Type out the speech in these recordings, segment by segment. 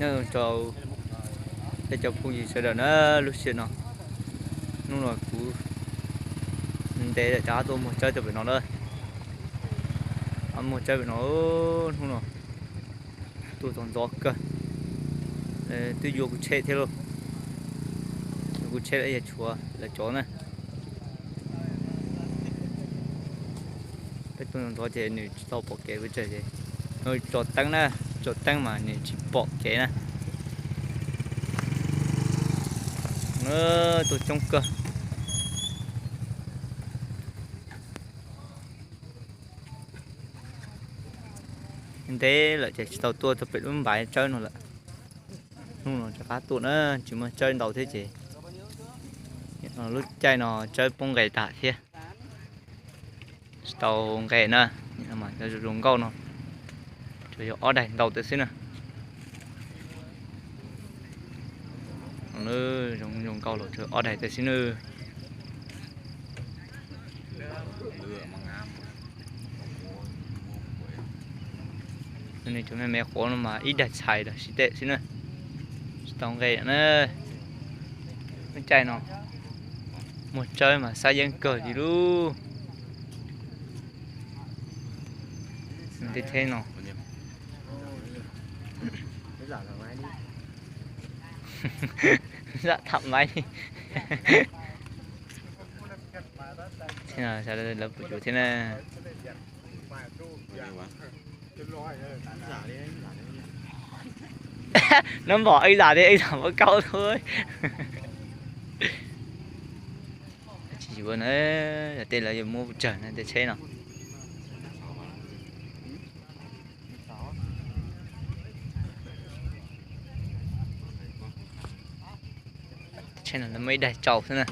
Rau peb cov phooj ywg sawv daws na, lub sij hawm no, hnub no kuv ntev lawm rov qab tuaj muag tsawb rau pem no na. Muag tsawb pem no, hnub no tuaj txog ntxov kawg, twb yuav kuv tsheb thiab lauj. Yuav kuv tsheb lawm, yog tshuav lawv cov na. Peb tuaj ntxov ces nws tsis tau pom kev pes tsawg ces, tso teeb na, tso teeb mas nws tsis pom kev na. Tuaj coob kawg. Ntev lawm ces tsis tau tuaj txog pem lub npaiv tsawb no lawm. Hnub no rov qab tuaj na, tsis muaj tsawb ntau thiab ces lub caij no tsawb poob nqes tas thiab. Tsis tau nqes na, zoo nkauj no, tsuas yog ob daig ntau tawm xwb na. Zoo nkauj los tsuas ob daig tawm xwb na. Cov me me qhuav no mas ib daig txhais los sis tes xwb na, tsis tau nqes na. Lub caij no muag tsawb mas xab yeeb kawg li lub. Teb tsheb no, zam tham maiv. Lawv pum cuv thiab na. Nab npom ej zam thiab ej zam pab kaub tau. Tsis yuav na, yog tej lawv yuav muab pub tsawg na tej tsheb no. Tsheb no lawv muaj ib daig tsau xwb na.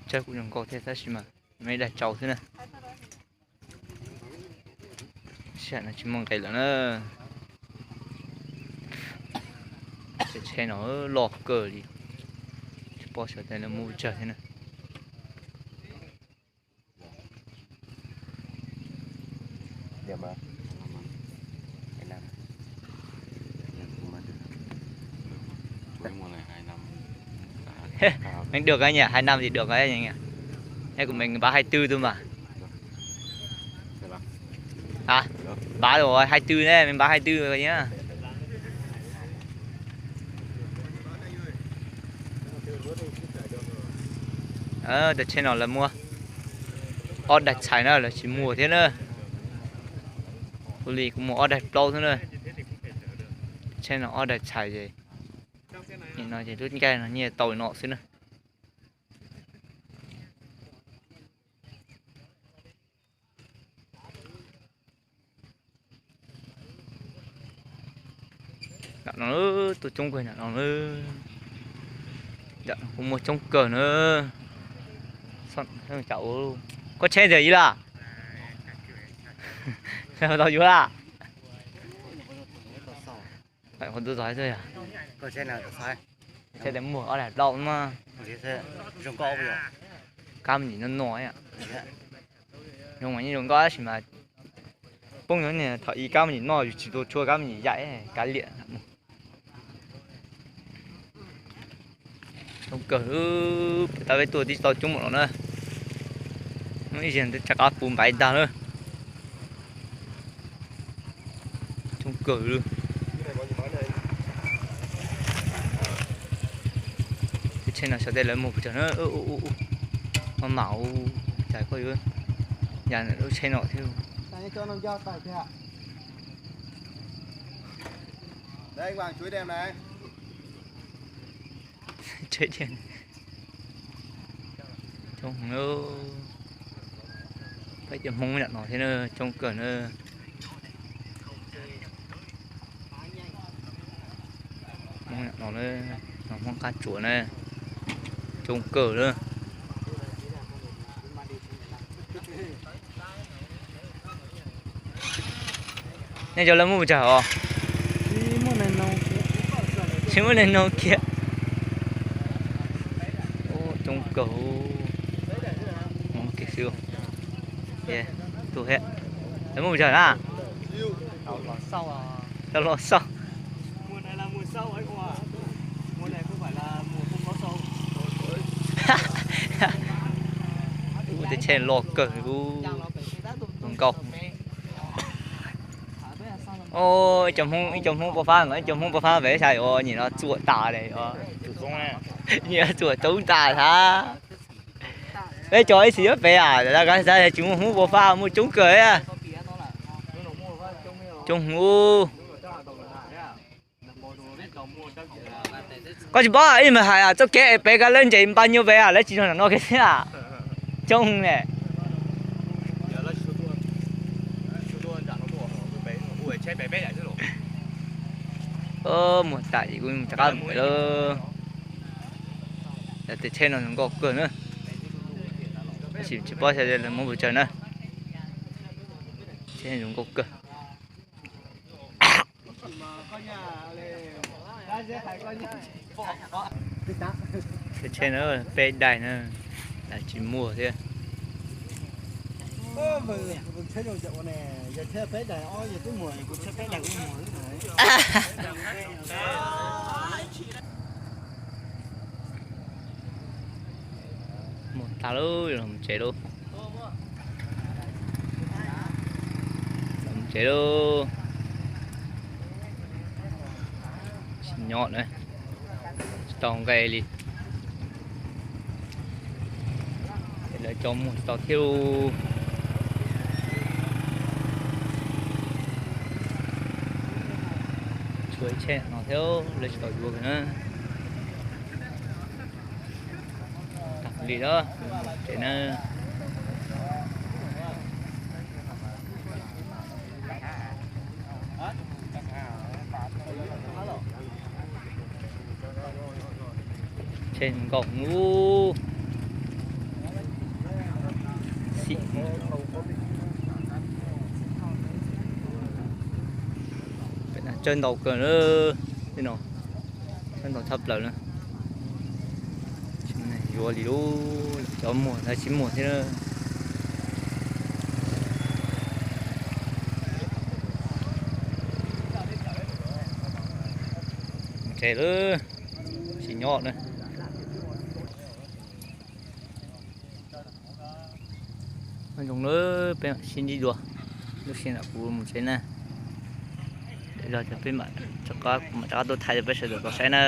Tsawb kuj zoo nkauj thiab tab sis mas muaj ib daig tsau xwb na. Sij hawm no tsis muaj nqes lawm na. Tej tsheb no loj kawg li, tsis paub xyov tej lawv muab pub tsawg thiab na. Meej được á nhỉ, hai năm thì được á nhỉ. Thế của mình báo hai tư thôi mà. Hả? Báo rồi, hai tư đấy, mình báo hai tư rồi nhá. Cov tsheb no lawv muaj ob daig txhais na, lawv tsis muag thiab na. Ua li kuv muag ob daig plaub xwb na. Tsheb no ob daig txhais ces, nim no ces lub caij no nyiaj tau no xwb na. Nram no tuaj coob kawg nram no. Kuv muag coob kawg na. Koj tsheb ntawm ib laj? Tau yuav laj? Tsheb muag ob daig plaub mas. Kab me nyuam no no. Zoo mas yeej zoo nkauj tab sis mas poob nyob niag thaum ub kab me nyuam no yus tsis tau tshua kab me nyuam yaim kav liam. Coob kawg, pem tab peb tuaj tib tau coob npaum no na. Muaj ib zaug twb rov qab puv npaiv tag na. Coob kawg li. Tej tsheb no xyov tej lawv muag pes tsawg na. Maj mam, cas koj yuav ya lub tsheb no thiab. Tsheb thiab. Coob heev, peb cov Hmoob nram no thiab na, coob kawg na. Hmoob nram no, Hmoob qab tsuas na, coob kawg na. Nej cov lawv muaj pes tsawg os? Tsis muaj neeg noog kiag. Coob kawg, Hmoob kiag xwb. Tus thiab, lawv muaj pes tsawg na? Los xauj. Ub, teb chaws loj kawg ub, zoo nkauj. Ib co Hmoob, ib co Hmoob Pab Fab, ib co Hmoob Pab Fab pem xya yuav nyiam no txuam tas li, nyiam txuam tub tas xav. Peb cov ib txhis yuav pem a, tsis muaj Hmoob Pab Fab muaj coob kawg. Coob ub. Koj tsis paub ib me hais txoj kev es pem koj lawv ntses npa nyuaj pem a, lawv tsis nrog no kiag thiab. Coob ne. Muag tas kuv rov qab mus lawm. Tej tsheb no zoo nkauj kawg na. Tab sis tsis paub xyov lawv muab pes tsawg na. Tsheb zoo nkauj kawg. Tej tsheb no peb daim na, lawv tsis muag thiab. Mus tag lauj, los mus tsev lauj. Los mus tsev lauj. Tsis nyob na, tsis tau nqe li. Lawv cov muag tsis tau thiab lauj. Tshuav ib tsheb no thiab lawv tsis tau yuav na. Tag li na, tsev na. Tsheb nkaum ub. Tsawg ntau kawg na, tsawg ntau tshaj plaws na. Yuav li lub cov muag ntawd tsis muag thiab. Mus tsev lawm, tsis nyob na. Nyob zoo na, peb mam sib ntsib dua lub sij hawm kuv mus tsev na. Los peb mam rov qab, kuv mam rov qab tuaj thaij rau peb sawv daws tau saib na.